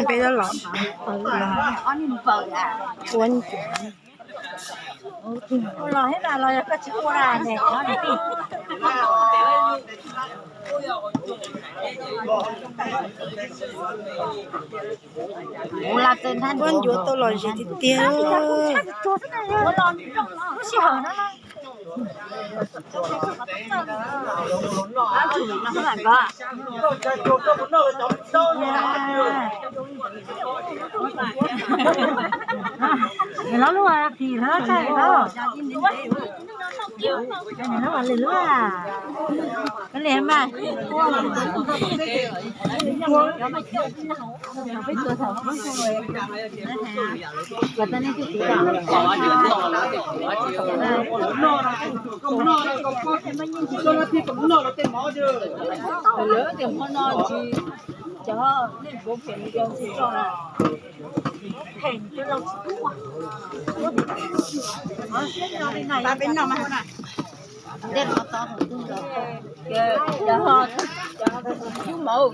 Peb los ua ncuav. Ua ncuav tau lom zem tiag tiag. Lawv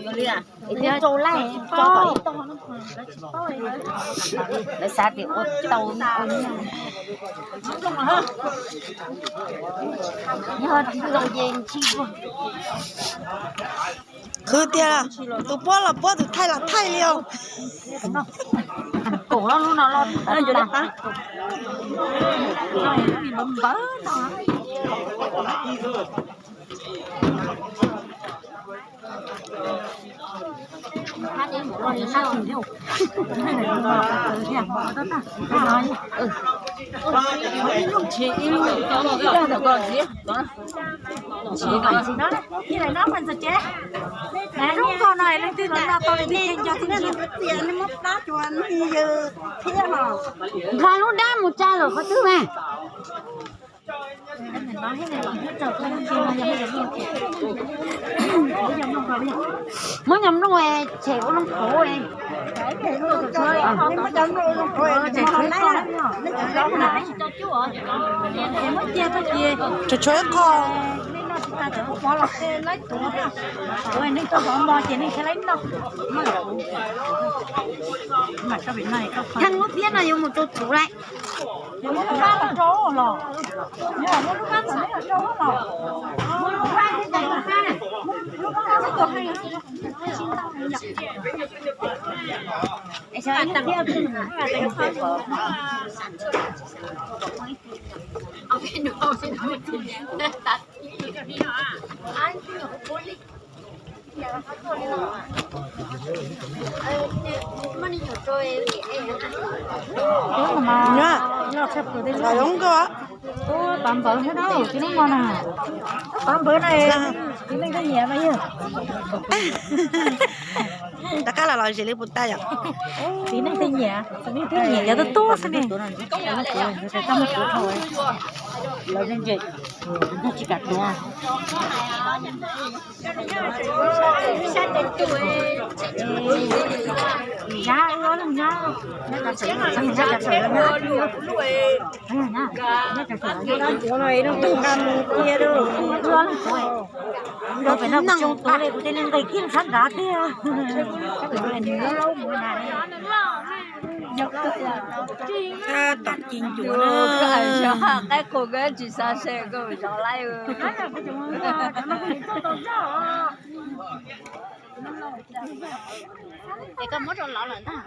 xav tias ua tau, yog tsis tau ces ntshis. Khwv tiag, tus puab los puab, tus thaij los thaij li os. Nqa lub dab mus tsa lawm qhov twg mas. Muab nyob nplooj tshem ua loo qhuav. Tshuav tshuav ib qho. Heej lub phiab no yuav mus rau txuv lawm. Nyob, nyob tshaj plaws tej zoo nkauj. Pav npawv thiab na, txiv neej no na. Pav npawv na, txiv neej tej nyiam mas yog. Rov qab los los zem li puas tau yom. Txiv neej tej nyiam, txiv neej tej nyiam yog tub tub xwb ne. Lawv tsis kam tuav. Tom ci ncuav na. Qaib qus koj tsis xav se koj zov laib. Es koj muab rau lawv lawm ntag.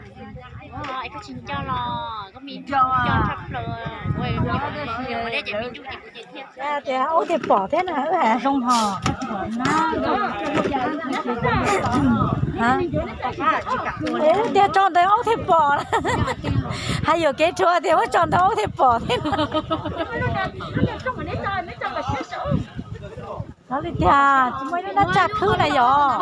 Es koj tsis nco los koj me nco tshaj plaws. Ua dej ces me nco ces kuv ces thiab. Tias aub thiaj pom thiab na. Zoo ho. Tias tso ntawd aub thiaj pom. Hais yuam kev rhuav tias muab tso ntawd aub thiaj pom thiab. Li tiag, tsis muaj ib lub nab tsaj khwb na yom.